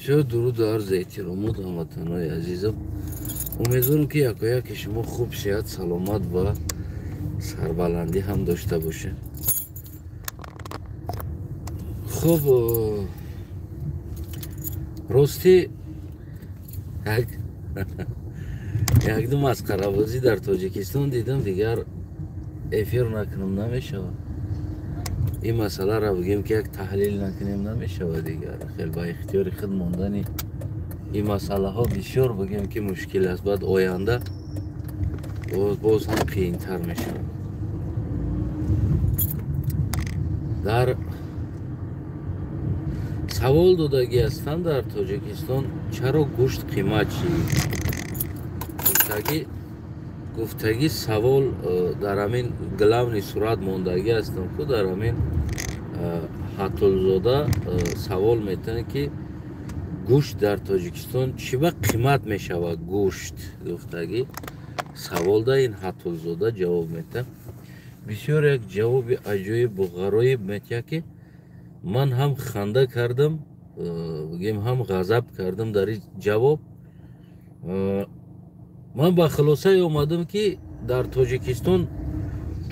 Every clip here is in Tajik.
Бисёр дуруду арзу эҳтиромот, ҳамватанҳои азизам. Умедворам, ки якояки шумо хуб, сиҳат, саломат ва сарбаландӣ ҳам дошта бошед. Хуб, ростӣ якду масқарабозӣ дар Тоҷикистон дидам, дигар эфир накунам намешавад. Ин масъаларо бигем, ки як таҳлил накунем, намешавад. Дигар хел ба ихтиёри худ мондани ин масъалаҳо бисёр, бигем, ки мушкил аст. Баъд оянда боз ҳам қийинтар мешавад. Дар савол додагӣ ҳастанд: дар Тоҷикистон чаро гӯшт қимат шид? Гуфтагӣ савол дар ҳамин главный сурат мондагӣ ҳастам ку, дар ҳамин Ҳатулзода савол метавонад, ки гӯшт дар Тоҷикистон чӣ ба қимат мешавад, гӯшт гуфтагӣ савол да ин Ҳатулзода ҷавоб метавад. Бисёр як ҷавоби аҷоибу ғароиб метиҳад, ки ман ҳам ханда кардам, бигем, ҳам ғазаб кардам дар ин ҷавоб. Ман ба хулосае омадам, ки дар Тоҷикистон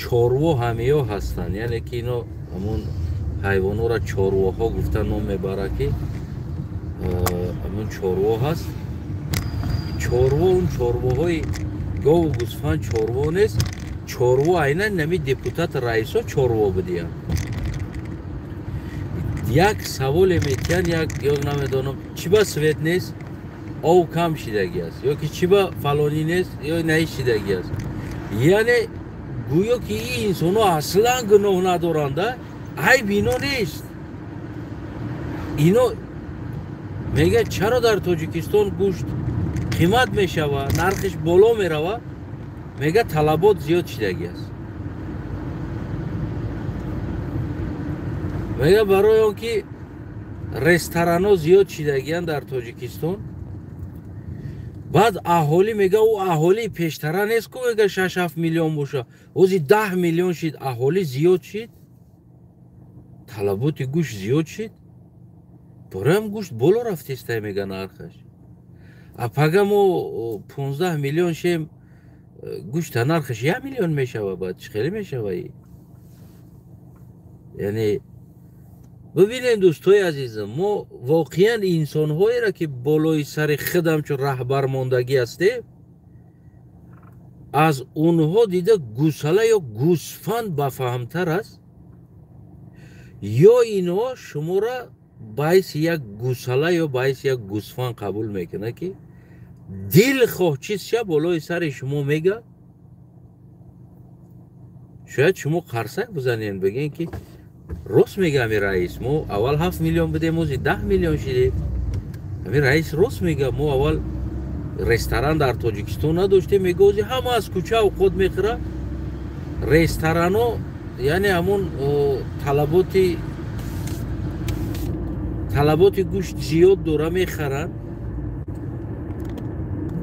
чорво ҳамиё ҳастанд, яъне ки ино ҳамун ҳайвонҳоро чорвоҳо гуфта ном мебарад, ки ҳамун чорво ҳаст. Чорво, он чорвоҳои гову гӯсфанд чорво нест. Чорво айнан нами депутат, раисо чорво будиянд. Як саволе метиҳанд, як ё намедонам, чӣ ба свет нест, ов кам шидагӣ аст, ё ки чӣ ба фалонӣ нест, ё наи шидагӣ аст. Яъне гӯё ки ин инсонҳо аслан гуноҳ надоранда, айб ино нест. Ино мегӯяд, чаро дар Тоҷикистон гӯшт қимат мешавад, нархиш боло меравад? Мегӯяд, талабот зиёд шидагӣ аст. Мегӯяд, барои он ки ресторанҳо зиёд шидагианд дар Тоҷикистон. Баъд аҳолӣ, мега, ӯ аҳолии пештара нест ку, мега, 6-7 миллион боша, ози 10 миллион шид, аҳолӣ зиёд шид, талаботи гӯшт зиёд шид, бароям гӯшт боло рафтестай, мега, нархаш. А пага мо 15 миллион шем, гӯшта нархаш 1 миллион мешава. Баъд чӣ хеле мешава? Яъне бибинем, дӯстои азизам, мо воқеан инсонҳоеро, ки болои сари худ ҳамчун раҳбар мондагӣ ҳастем, аз онҳо дида гӯсала ё гӯсфанд бафаҳмтар аст, ё инҳо шуморо ба ҳайси як гӯсала ё ба ҳайси як гӯсфанд қабул мекунад, ки дилхоҳ чиз ша болои сари шумо мега. Шояд шумо қарсак бизанед, бигӯен, ки рост мега ами раис, мо аввал 7 миллион будем, ози 10 миллион шидем, ами раис рост мега, мо аввал ресторан дар Тоҷикистон надоштем, мега, ози ҳама аз кӯча овқот мехӯра, ресторано, яъне ҳамон талаботи гӯшт зиёд дора, мехаранд.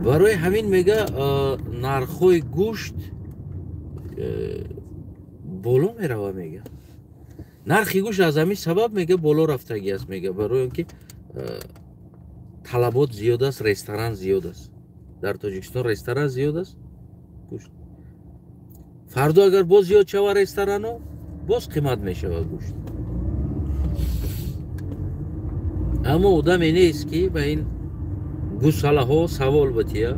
Барои ҳамин, мега, нархҳои гӯшт боло мерава. Мега, нархи гӯшт аз ҳамин сабаб, мега, боло рафтагӣ аст, мега, барои он ки талабот зиёд аст, ресторан зиёд аст дар Тоҷикистон, ресторан зиёд аст, гӯшт. Фардо агар боз зиёд шава ресторано, боз қимат мешавад гӯшт. Аммо одаме нест, ки ба ин гӯсалаҳо савол бития.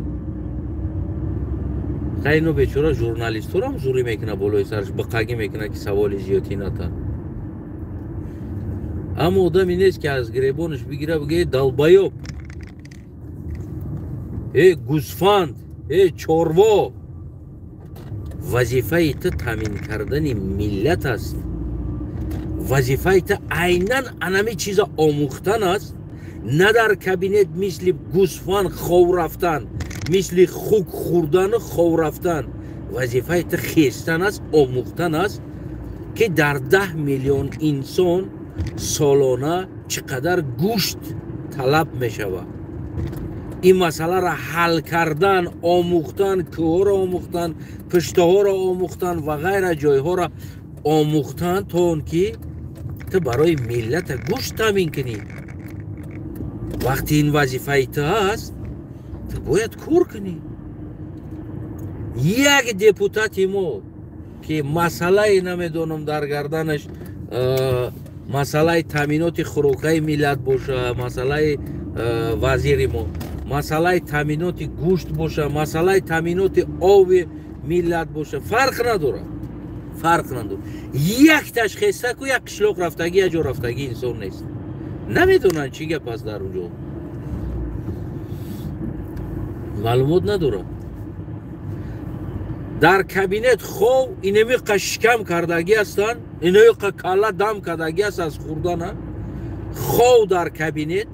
Хайно, бечора журналистҳорам зурӣ мекунад, болои сараш биқагӣ мекунад, ки саволи зиёдӣ натан. Аммо одаме нест, ки аз гиребонаш бигира, бига: «Э, долбоёб, э, гӯсфанд, э, чорво, вазифаи ту таъмин кардани миллат аст, вазифаи ту айнан анами чиза омӯхтан аст, на дар кабинет мисли гӯсфанд хов рафтан, мисли хук хӯрдану хов рафтан. Вазифаи ту хестан аст, омӯхтан аст, ки дар 10 миллион инсон солона чӣ қадар гӯшт талаб мешавад. Ин масъаларо ҳал кардан, омӯхтан, кӯҳҳоро омӯхтан, пуштаҳоро омӯхтан ва ғайра ҷойҳоро омӯхтан, то он ки ту барои миллата гӯшт таъмин кунӣ». Вақти ин вазифаи ту ҳаст, ту бояд кор кунӣ. Як депутати мо ки масъалае намедонам дар гарданаш, масъалаи таъминоти хӯрокаи миллат боша, масъалаи вазири мо, масъалаи таъминоти гӯшт боша, масъалаи таъминоти оби миллат боша, фарқ надорад, фарқ надорад. Як ташхисаку як қишлоқ рафтагӣ, як ҷо рафтагӣ инсон нест. Намедонанд чӣ гап аст дар он ҷо, маълумот надорад. Дар кабинет хов инамиқа шикам кардагӣ ҳастанд, инамиқа калла дам кардагӣ аст аз хӯрдана. Хов дар кабинет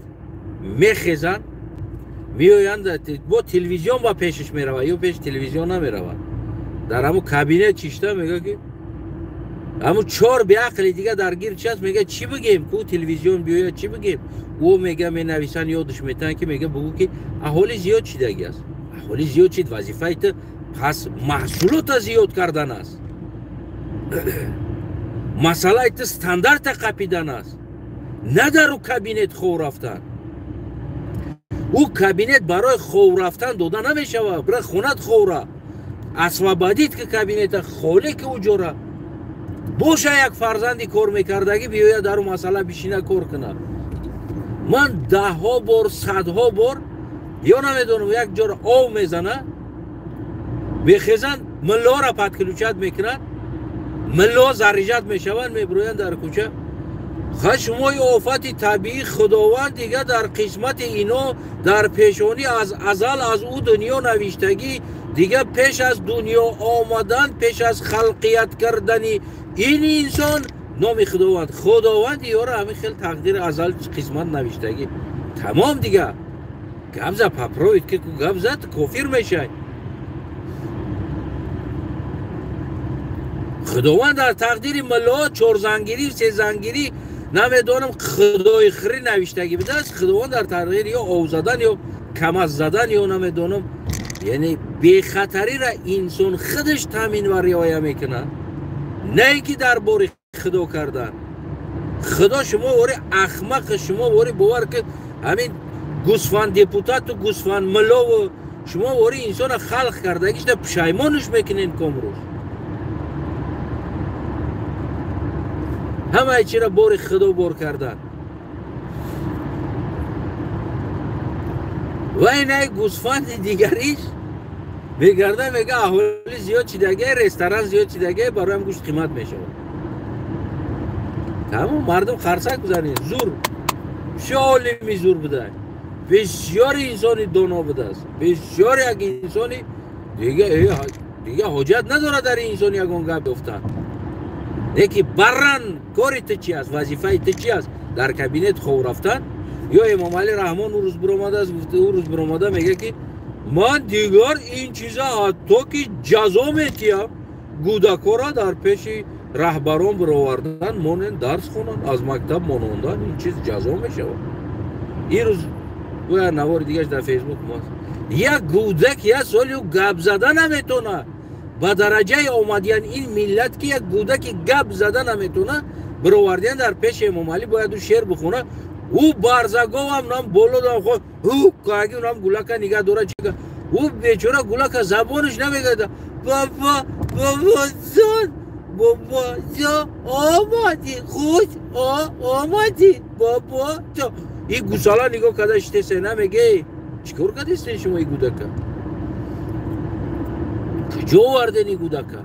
мехезанд, меоянд, бо телевизион ба пешаш меравад ё пеши телевизион намеравад. Дар ҳамун кабинет чишта мега ки ҳамун чор беақли дига дар гирд чи аст, мега чӣ бигем, ку телевизион биёяд чӣ бигем. Ӯ мега менависанд, ёдаш метаҳанд ки мега бугӯ ки аҳолӣ зиёд чидаги аст. Аҳолӣ зиёд чид, вазифаи ту пас маҳсулота зиёд кардан аст, масъалаи ту стандарта қапидан аст, на дар ӯ кабинет хов рафтан. Ӯ кабинет барои хов рафтан дода намешавад. Бира хонат ховра, освободит ки кабинета, холӣ ки ӯ ҷора боша, як фарзанди кор мекардагӣ биёяд дар ӯ масъала бишина кор кунад. Ман даҳҳо бор, садҳо бор ё намедонам як ҷора ов мезана, мехезанд, миллоро подключат мекунанд, милло заряжат мешаванд, мебироянд дар кӯча. Ха шумои офати табиӣ Худованд дига дар қисмати ино дар пешонӣ аз азал аз ӯ дунё навиштагӣ, дига пеш аз дунё омадан, пеш аз халқият кардани ин инсон номи Худованд, Худованд ёро ҳамин хел тақдири азал қисмат навиштагӣ. Тамом дига гап за, поправит ки гап зад, кофир мешай. Худованд дар тақдири милло чорзангирӣ, сезангирӣ намедонам худои хирӣ навиштагӣ будааст. Худованд дар тақдири ё ов задан ё камаз задан ё намедонам, яъне бехатариро инсон худаш таъмин ва риоя мекунад, на ин ки дар бори худо кардан. Худо шумо вори ахмақ, шумо вори бовар ки ҳамин гусфанд депутату гусфанд миллову шумо вори инсона халқ кардагишда пушаймонаш мекунен комрӯз. Ҳамаи чиро бори худо бор кардан. Ва инай гусфанди дигариш мегарда, мега аҳолӣ зиёд чидагай, ресторан зиёд чидагай, бароям гӯшт қимат мешавад. Тамом мардум қарсак бизанед. Зур бисёр олими зур буда, бисёр инсони доно будааст, бисёр як инсони дига ҳоҷат надорад дар ин инсон ягон гап ёфтан. Леки барран кори ту чи аст, вазифаи ту чи аст? Дар кабинет хов рафтан. Ё Эмомалӣ Раҳмон ӯ рӯз биромадааст, гуфта ӯ рӯз биромада мега ки ман дигар ин чиза ҳатто ки ҷазо метиҳам, гӯдакҳоро дар пеши раҳбарон бировардан, монен дарс хонанд, аз мактаб монондан, ин чиз ҷазо мешавад. Ин рӯз гӯя навори дигараш дар фейсбук мост. Як гӯдак як соли ӯ гап зада наметонад, ба дараҷаи омадиян ин миллат ки як гӯдаки гап зада наметона, бировардиян дар пеши Эмомалӣ бояд ӯ шеър бихонад. Ӯ барзаговам нам боло дам хо ӯ каги нам гулака нигаҳ дора чика. Ӯ бечора гулака забонаш намегада. Баба бабаҷон, бобаҷон омадӣ, хуш омадӣ бобаҷон. Ин гусала нигоҳ карда шитесе намеге чӣ кор кардистен шумо ин гӯдака? Куҷо оварден ин гӯдака?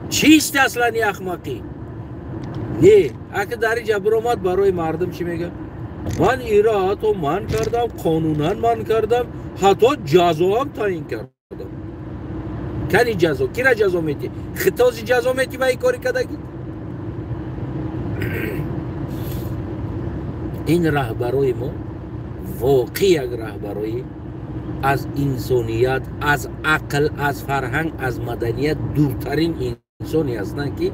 Чист аслан ин ахмақӣ? Не, ака дар инҷа биромад барои мардум чӣ мега? Ман ира ҳатто ман кардам, қонунан ман кардам, ҳатто ҷазоам таъин кардам. Кани ҷазо? Кира ҷазо метӣ? Хитози ҷазо метӣ ба ин кори кардагӣ? Ин раҳбарои мо воқеъ як раҳбарои аз инсоният, аз ақл, аз фарҳанг, аз маданият дуртарин инсоне ҳастанд ки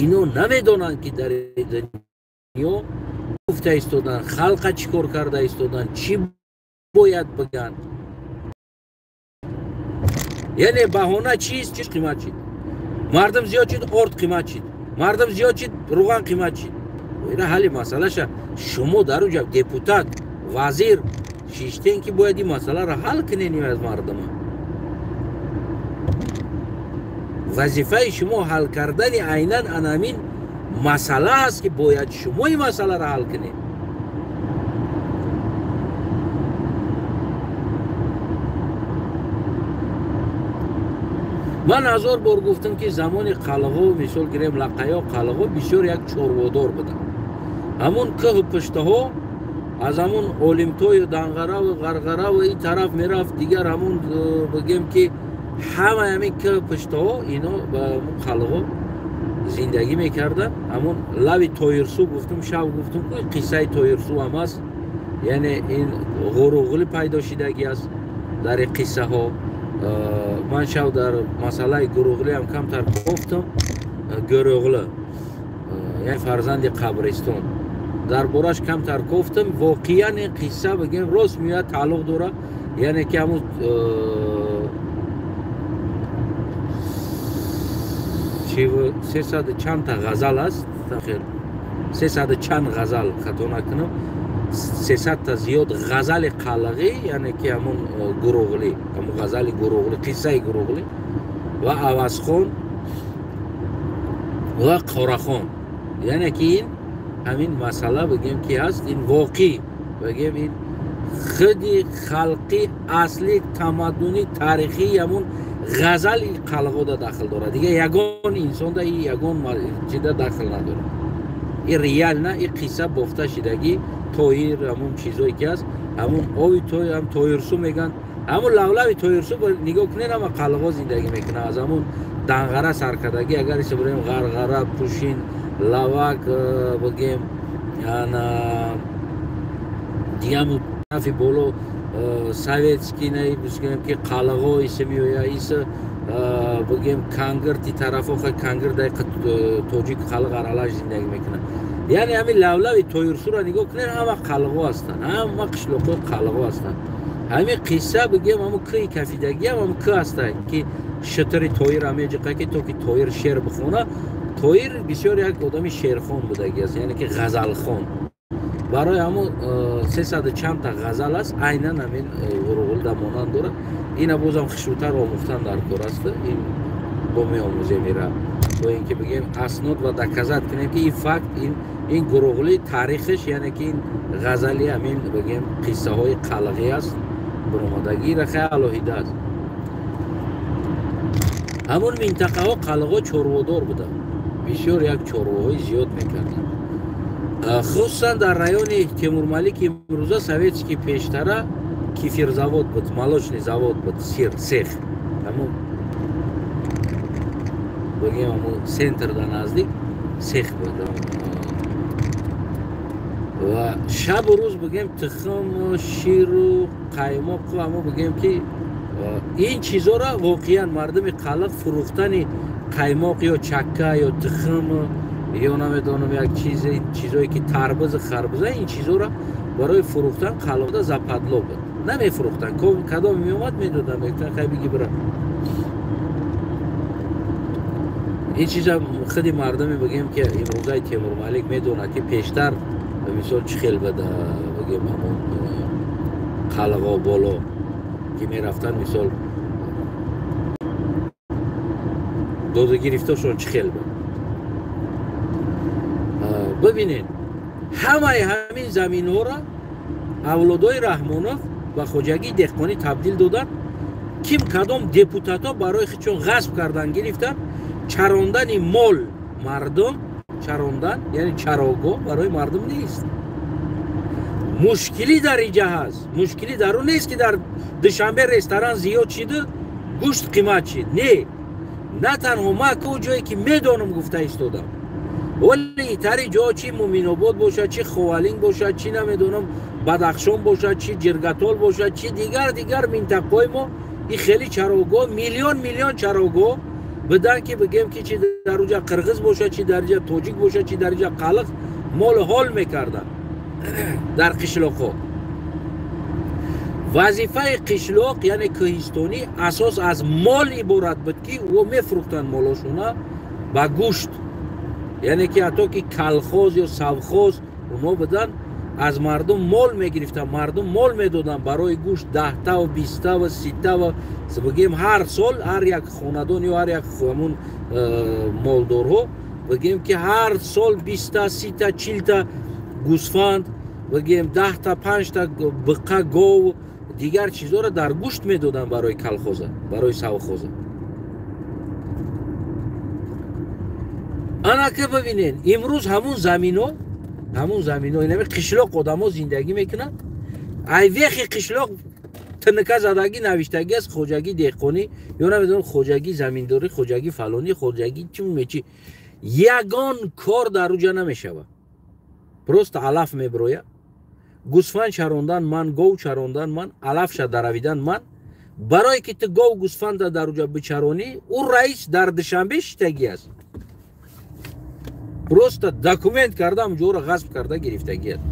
ино намедонанд ки дар дунё гуфта истоданд, халқа чӣ кор карда истоданд, чӣ бояд бигӯянд. Яъне баҳона чист? Чиз қимат чид, мардум зиёд чид, орд қимат чид, мардум зиёд чид, руған қимат чид. Ина ҳалли масъалаша шумо дар уҷа депутат Вазир шиштен ки бояд ин масъаларо ҳал кунен аз мардума. Вазифаи шумо ҳал кардани айнан анамин масъала аст ки бояд шумо ин масъаларо ҳал кунед. Ман ҳазор бор гуфтам ки замони қалғо, мисол гирем лақаё қалғо бисёр як чорводор буданд. Ҳамун кӯҳу пуштаҳо аз ҳамун олимтою данғараву ғарғараву ин тараф мерафт, дигар ҳамун бигем ки ҳамаи ҳамин кӯҳу пуштаҳо ино ба ҳамун қалғо зиндагӣ мекарданд. Ҳамун лави Тоирсу гуфтум, шав гуфтум, ки қиссаи Тоирсу ҳам аст, яъне ин ғуруғули пайдо шидагӣ аст дар ин қиссаҳо. Ман шав дар масъалаи Гурӯғлӣ ҳам камтар кофтам. Гурӯғлӣ яъне фарзанди қабристон, дар бораш камтар кофтам. Воқеан ин қисса бигем рост меояд, тааллуқ дорад, яъне ки ҳамун сесаду чандта ғазал аст, сесаду чанд ғазал, хато накунам, сесадта зиёд ғазали қалғӣ, яъне ки ҳамун Гурӯғлӣ, ҳамун ғазали Гурӯғлӣ, қиссаи Гурӯғлӣ ва Авазхон ва Қорахон, яъне ки ин ҳамин масъала бигем ки ҳаст, ин воқеъ бигем ин худи халқи асли тамаддуни таърихии ҳамун ғазали қалғода дахл дорад. Дигар ягон инсонда и ягон чида дахл надорад. Ин реально ин қисса бофта шидагӣ Тоир, ҳамун чизое ки аст, ҳамун ови той, ҳам Тоирсу мегӯянд, ҳамун лавлави Тоирсу нигоҳ кунед, ҳама қалғо зиндагӣ мекунад. Аз ҳамун данғара саркардагӣ агар иса бурем Ғарғара, Пушин, Лавак бигем, ана дигаmu тарафи боло советский бигем ки қалғо иса меояд, иса бигем Кангирти тарафо, Кангир дай тоҷик халқ аралаш зиндагӣ мекунад. Яъне ҳамин лавлави Тоирсуро нигоҳ кунед, ҳама қалғо ҳастанд, ҳама қишлоқҳои қалғо ҳастанд. Ҳамин қисса бигем ҳамун кӯҳи кафидагиам ҳамун кӯҳ ҳаста ки шитри Тоир меҷиқа ки то ки Тоир шеър бихона. Тоир бисёр як одами шеърхон будагӣ аст, яъне ки ғазалхон. Барои ҳамун сесаду чандта ғазал аст, айнан ҳамин Гурӯғулда монанд дорад. Ина бозам хушрӯтар омӯхтан дар кор аст. Ин бо меомӯзем ира, то ин ки бигем аснод ва доказат кунем ки ин факт, ин Гурӯғлӣ таърихаш, яъне ки ин ғазали ҳамин бигем қиссаҳои қалғӣ аст, баромадагӣ рахай алоҳида аст. Ҳамун минтақаҳо қалғо чорводор буданд, бисёр як чорвоҳои зиёд мекарданд. Хусусан дар райони Темурмалик имрӯза советский пештара кефирзавод буд, молочный завод буд, сир цех, ҳамун бигем ҳамун центр дар наздик цех буд. Ва шабу рӯз бигем тухму ширу қаймоқу ҳамун бигем ки ин чизоро воқеан мардуми қалиқ фурӯхтани қаймоқ ё чакка ё тухм ё намедонам як чизе, чизое ки тарбузу харбуза, ин чизоро барои фурӯхтан қалиқда западло буд, намефурӯхтан. Кадом меомад медодам, мегуфтан хай биги бира. Ин чиза худи мардуме бигем ки имрӯзаи Темурмалик медонад ки пештар мисол чӣ хел буд, бигем ҳамон қалғо боло ки мерафтан, мисол доду гирифтошон чӣ хел буд. Бибинед, ҳамаи ҳамин заминҳоро авлодои Раҳмонов ба хоҷагии деҳқонӣ табдил доданд. Ким кадом депутатҳо барои худшон ғасб кардан гирифтанд, чарондани мол мардум, чарондан яъне чарогоҳ барои мардум нест. Мушкилӣ дар инҷа ҳаст, мушкилӣ дар он нест ки дар Душанбе ресторан зиёд шиду гӯшт қимат шид. Не, на танҳо ман ку ҷое ки медонам гуфта истодам, вале итари ҷо чи Муминобод бошад, чи Ховалинг бошад, чи намедонам Бадахшон бошад, чи Ҷиргатол бошад, чи дигар дигар минтақаҳои мо ин хеле чарогоҳ, миллион миллион чарогоҳ будан ки бигем ки чи дар уҷа қирғиз бошад, чи дар иҷа тоҷик бошад, чи дар иҷа қалиқ молу ҳол мекарданд дар қишлоқҳо. Вазифаи қишлоқ яъне кӯҳистонӣ асос аз мол иборат буд ки ӯ мефурӯхтанд молошона ба гӯшт, яъне ки ҳатто ки калхоз ё совхоз оно буданд, Аз мардум мол мегирифтанд, мардум мол медоданд барои гӯшт 10 та 20 та 30 та. Бигем, ҳар сол ҳар як хонадон ё ҳар як ҳамун молдорҳо, бигем, ки ҳар сол 20 та, 30 та, 40 та гӯсфанд, бигем, 10 та, 5 та биқа, гов, дигар чизҳоро дар гӯшт медоданд барои колхоза, барои совхоза. Анака бибинед, имрӯз ҳамун замино инами қишлоқ одамо зиндагӣ мекунанд. Ай вехи қишлоқ тинка задагӣ навиштагӣ аст: хоҷагӣ деҳқонӣ ё намедонам, хоҷагӣ заминдорӣ, хоҷагӣ фалонӣ, хоҷагӣ чӣ мечи. Ягон кор дар уҷа намешавад, просто алаф меброяд. Гӯсфанд чарондан ман, гов чарондан ман, алафша даравидан ман. Барое ки ту гов, гӯсфанда дар уҷа бичаронӣ, ӯ раис дар Душанбе шиштагӣ аст, просто документ карда, ҳамҷоро ғасб карда гирифтагӣ аст.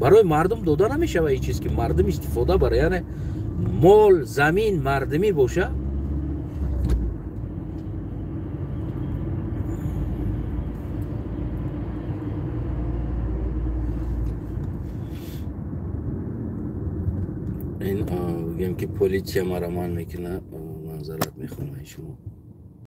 Барои мардум дода намешава ин чиз, ки мардум истифода бара, яъне мол, замин мардумӣ боша. Ин бигем, ки полиция мара ман мекуна, манзарат мехонам шумо.